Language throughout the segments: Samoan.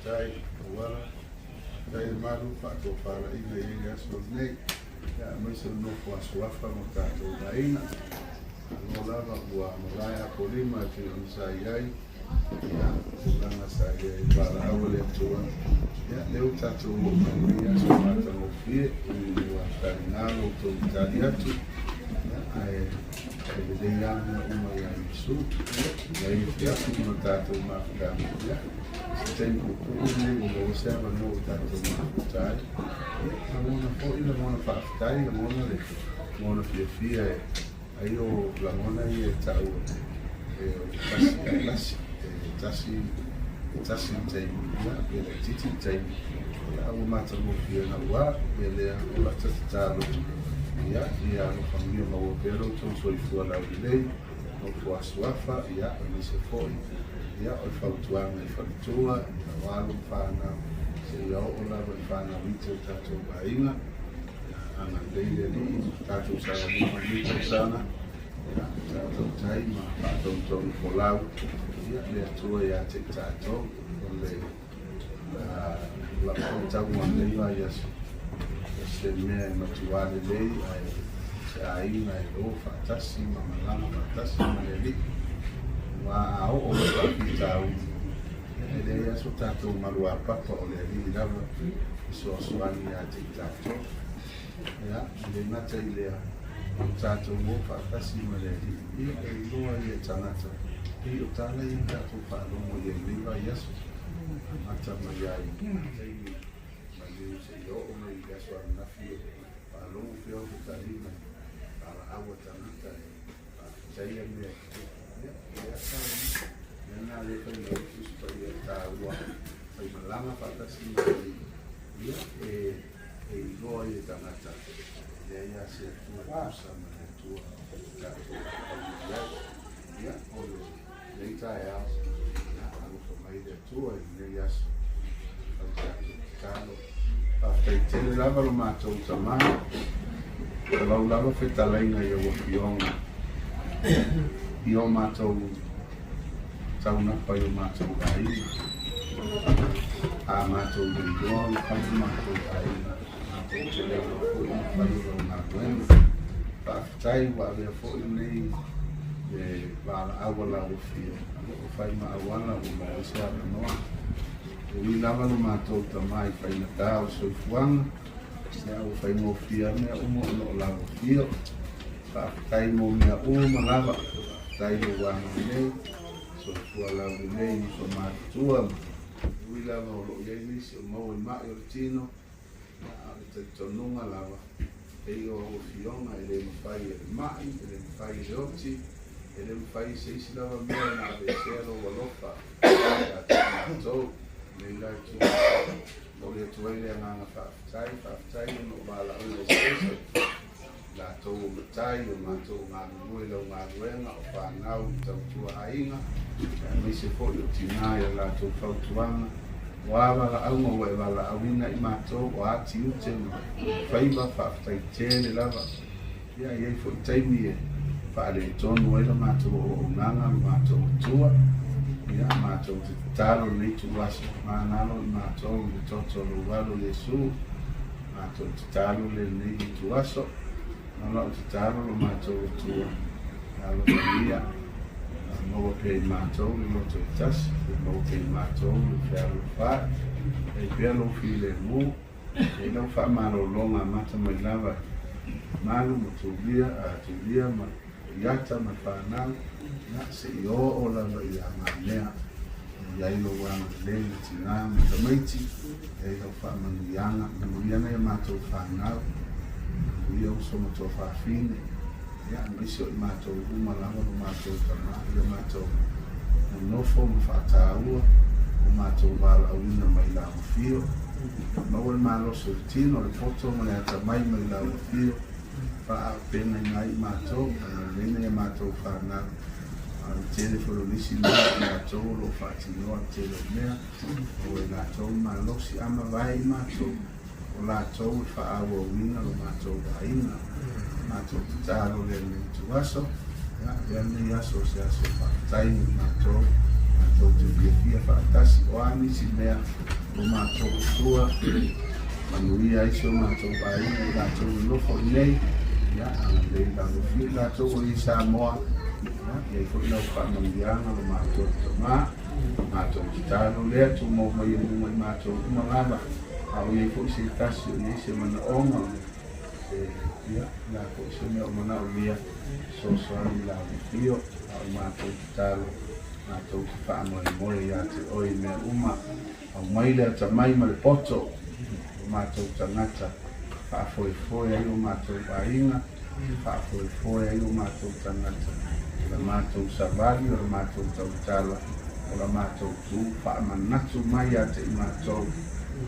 Faafetai auala, faafetai le malu faatofalaiga i ai le aso lenei, ia aemaise le nofo a suafa ma tatou aiga. Malo lava ua mavae Apolima e pei ona sa i ai, ia tulaga sa i ai i valaau a le Atua. Ia lea ua tatou oo mai i lenei aso matagofie, ua taliga lo outou tali atu, ia ae e lelei lava mea uma ia Iesu. Ia i afiafi ma tatou mafutaga, ia se taimi puupuu lenei ua maua se avanoa ua tatou mafuta ai. Ia, lagona foi lagona faafetai, lagona le lagona fiafia e ai o lagona ia e tau e o le tasi ailasi, e tasi e tasi le taimi, ia pe laitiiti le taimi, ia a ua matagofie naua, le mea lea o lata tatalo, ia ia alofagia maua pea lo outou soifua laulelei, nofo a suafa, ia aemaise foi ia o le fautuaga i faletua, ia o alo ma fanau, seia oo lava i fanau iti o tatou aiga, ia agalelei le Alii ma tatou savalima i lenei tausaga, ia tatou tai ma faatonutonu folau, ia le Atua ia te i tatou, o le lau faitauga o lenei vaiaso, o se mea e matua lelei ae se aiga e o faatasi ma malaga faatasi ma le Alii. Aua a oo mai faafitauli, ia e leai lava so tatou maluapapa o le Alii lava e fesoasoani ia te i tatou. Ia, e le gata i lea, o tatou o faatasi ma le Alii, ia e iloa ia e tagata, pei o tala ia na tatou faalogo i ai i lenei vaiaso, amata mai ai i le taimi maliu seia oo mai i le aso ananafi o faalogo pea o fetalaiga i valaau a tagata e faafetaia mea e tutupu. Ia, o le asa lena, mea lena lea e fai mai ai le Tusi Paia e taua, faimalaga faatasi ma le Alii, ia, e E iloa ai e tagata, e leai lava se Atua e tusa ma le Atua o tatou aumai ai. Ia, o lenei taeao, ia, alofa mai le Atua i lenei aso, fai tatou tatalo. Faafetai tele lava lo matou tama, o lau lava fetalaiga i au afioga i o matou taunapa i o matou aiga. A matou le iloa ona fai o matou aiga, matou te le iloa foi ona fai o lau galuega. Faafetai ua avea foi lenei le valaau a lau afio, o lo o fai ma auala ua maua ai se avanoa. E ui lava lo matou tama i faigata o le soifuaga, ia ua faigofie lava mea uma ona o lau afio. Faafetai mo mea uma lava. Faafetai lou agalelei, soifua laulelei i uso matutua ma ui lava o lo o i ai nisi o maua i ma'i o le tino, ia a o le talitonuga lava, pei o au afioga e le mafai e le ma'i, e le mafai e le oti, e le mafai e se isi lava mea ona aveesea lou alofa ia te matou. Nei la e tu momoli atu ai le agaga faafetai, faafetai ona o valaauga eseese latou o matai, o matou o galulue i lau galuega, o fanau i tautua aiga, aemaise foi o tina i a latou fautuaga, o a valaauga ua e valaauina i matou, o a tiute ma faiva, faafetai tele lava. Ia, e i ai foi taimi e faaletonu ai la matou auaunaga, lo matou Atua. Ia, matou te tatalo i lenei ituaso, magalo i matou i le toto o lou Alo Iesu. Matou tatalo le lenei ituaso, na lau tatalo lo matou Atua, alofagia, maua pea i matou le loto e tasi, maua pea i matou le fealofai, ai pea lou filemu, e lau faamalologa amata mai lava i Malu ma Tulia, a Tulia ma Iata ma le fanau, ia seia oo lava ia Mamea. E i ai lou agalelei i tina ma tamaiti, e i ai lau faamanuiaga, manuia nai a matou fanau, manuia uso ma tuafafine, ia aemaise o i matou uma lava lo matou tama, ia matou nonofo ma faataua o matou valaauina mai lau afio, maua le malosi o le tino, le poto ma le atamai mai lau afio, faaaupegaina ai i matou, agalelei nai a matou fanau. A o le tele foi o nisi mea o i latou o lo o faatinoa le tele o mea, maua e latou le malosi, a mavae i matou, o latou e faaauauina lo matou aiga. Matou tatalo lea i lenei ituaso, ia, avea lenei aso o se aso faafetai mo i matou. matou te fiafia faatasi, o a nisi mea ua matou utua, manuia ai si o matou aiga i latou e nofo i nei, ia, agalelei i lau afio i latou o i ai Samoa, ia, i ai foi lau faamanuiaga lo matou Tama, matou tatalo lea, tumau mai e luga i matou uma lava, a o i ai foi se tasi o i ai se manaoga, se, ia, o le a foi se mea o manaomia, fesoasoani i lau afio, a o matou tatalo, matou te faamoemoe ia te oe i mea uma. Aumai le atamai ma le poto o matou tagata, faafoefoe ai o matou aiga, faafoefoe ai o matou tagata, o la matou savali, o la matou tautala, o la matou tu, faamanatu mai ia te i matou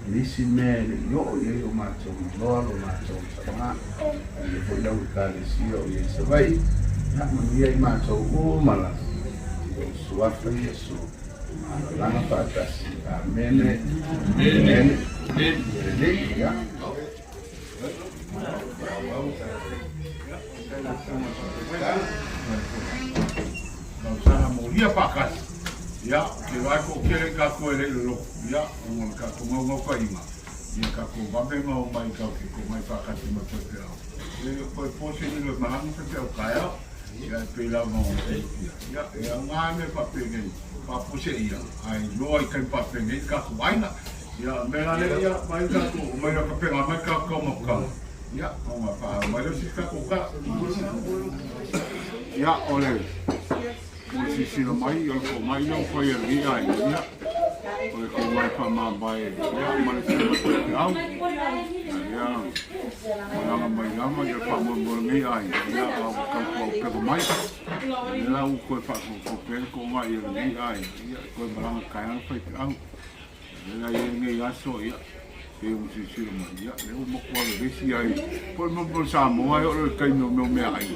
nisi mea e le i oo i ai o matou iloa lo matou tama. Manuia foi lau Ekalesia o i ai i Savaii, ia manuia i matou uma lava, i lou Suafa Iesu. Malalaga faatasi. Amene. Amene. Lelei, ia. Tausaga molia faatasi. Ia, ke vaai ko kele ka koe le lolo. Ia, o ngā ka ko ngau ngau ka inga. Ia ka ko vave ngau mai ka ke ko mai faatasi ma koe pe au. E koe pose ni le malanga pe pe au kai au. Ia e pei lava o ia. Ia, e au ngā me whapenei, whapose ia, ai loa i kai whapenei, ka ko aina. Ia, me la le ia, mai ka ko, mai ka penga, mai ka ko maka. Ia, o ngā wha, mai lo si ka ko ka. Ia, o le, o le sisila mai, o le ko mai lau whai a li ai, ia, o le ko mai wha mā mai, ia, ma le sila ko te au. Ia, malanga mai lama, ia wha mo mo ngi ai, ia, au kau ko peko mai. Ia la u koe wha ko ko peko ko mai ia ngi ai, ia, koe malanga kai ana whai te au. Ia la ia ngi aso, ia, e u sisila mai, ia, le u maku ale vesi ai, po mo mo Samoa e o le kai meo meo mea ai.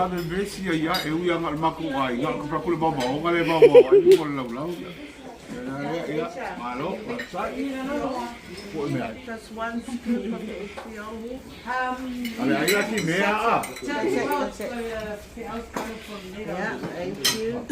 Ale vesi ai ia, e ui anga le maku ai, nga ka whakule mau mau, nga le mau mau ai, mo le lau lau, ia. Ia, ia, ia, malo, sai. Po e mea ai. Just one scoop of the HPL. Ale ai la si mea a. That's it, that's it. Yeah, thank you.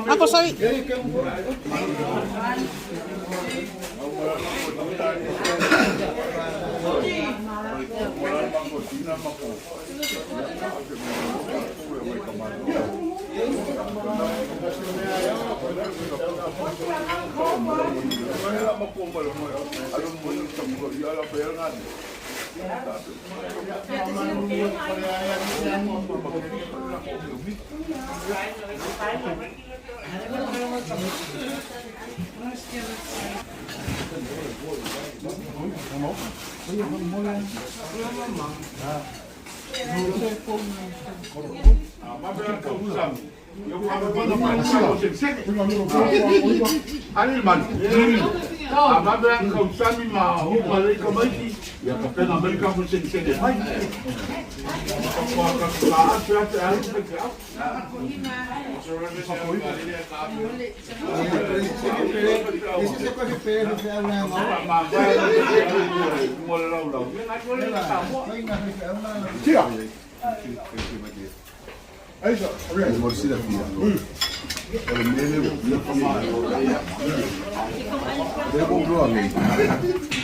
Uncle Savi. Mo le silafia o le mea lea ua ia lea ua ou iloa nei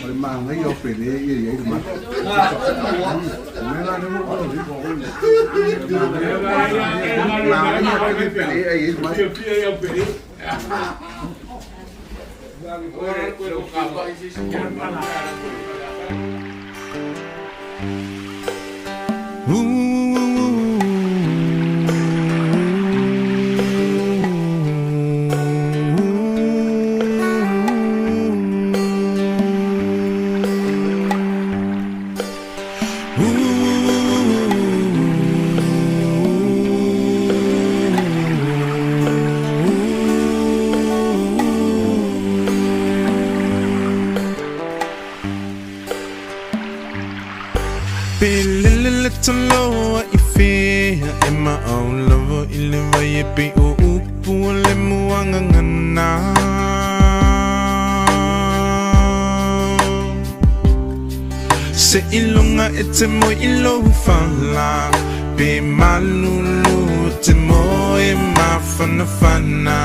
o le manaia o Pele ia e i ai le mata. O le mea la lea ua ou iloa nei, manaia tele Pele e i ai le mata. Pelele taloa i fea e maau lava i le vai e pe o upu o le muagagana. Se iloga e te moe i lou fala pe malulu te moe mafanafana.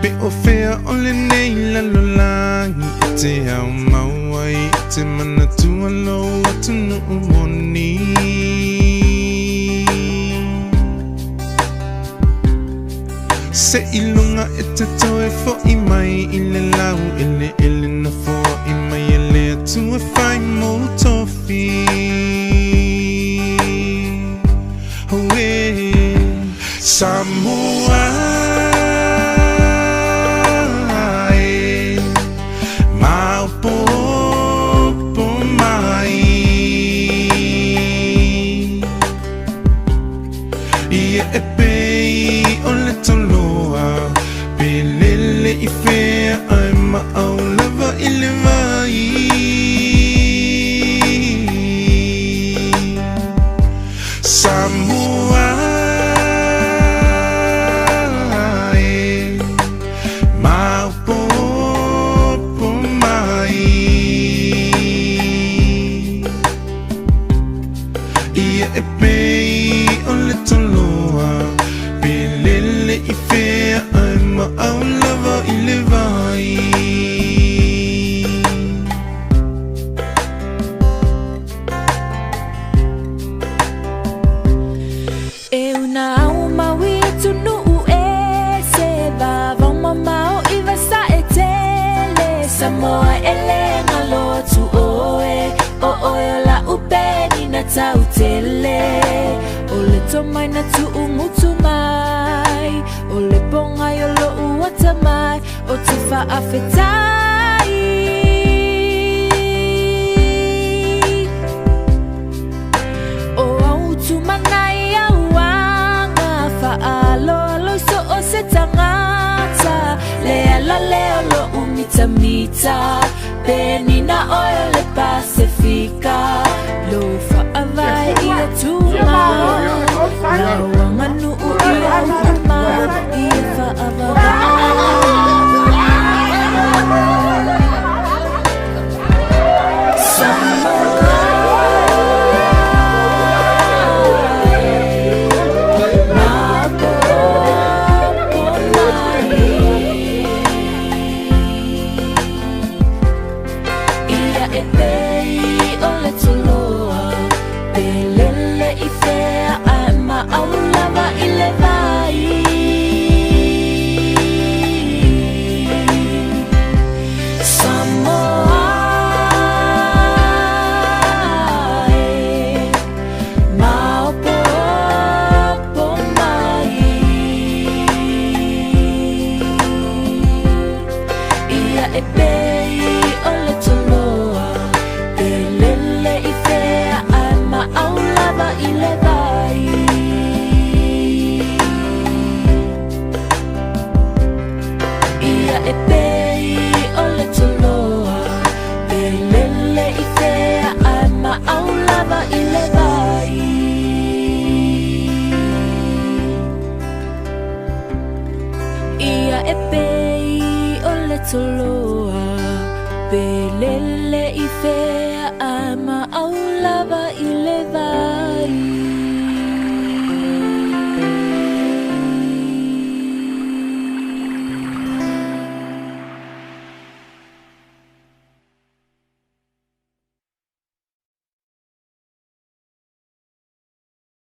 Pe o fea o lenei lalolagi e te au mau ai e te manatua lou atunuu moni. Se iloga e te toe fo'i mai i le lau eleele na foa'i mai e le Atua fai mou tofi. Auē Samoa e maopoopo mai. Ia e pei o le toloa pe lele i fea ae maau lava i le vai. Samoa e maopoopo mai. Ia e pei o le toloa pe lele i fea ae maau lava i le vai. E una au maui atunuu e se vavao mamao i vasa e tele. Samoa e le galo atu oe, o oe o la'u penina tautele. O le tomai na tu'ugutu mai, o le pogai o lo'u atamai, o te fa'afetai. O au tumanai auaga fa'aloalo i so o se tagata, le ala lea o lo'u. mitamita Penina oe o le Pasefika Lou faavae ia tumau Lau aganuu ia uma ia faavavau Ia e pei o le toloa Pe lele i fea ae maau lava i le vai Samoa e Maopoopo mai Ia e pei o le toloa Pe lele i fea ae maau lava i le vai Ia e pei o le toloa Pe lele i fea ae maau lava i le vai Ia e pei o le toloa Pe lele i fea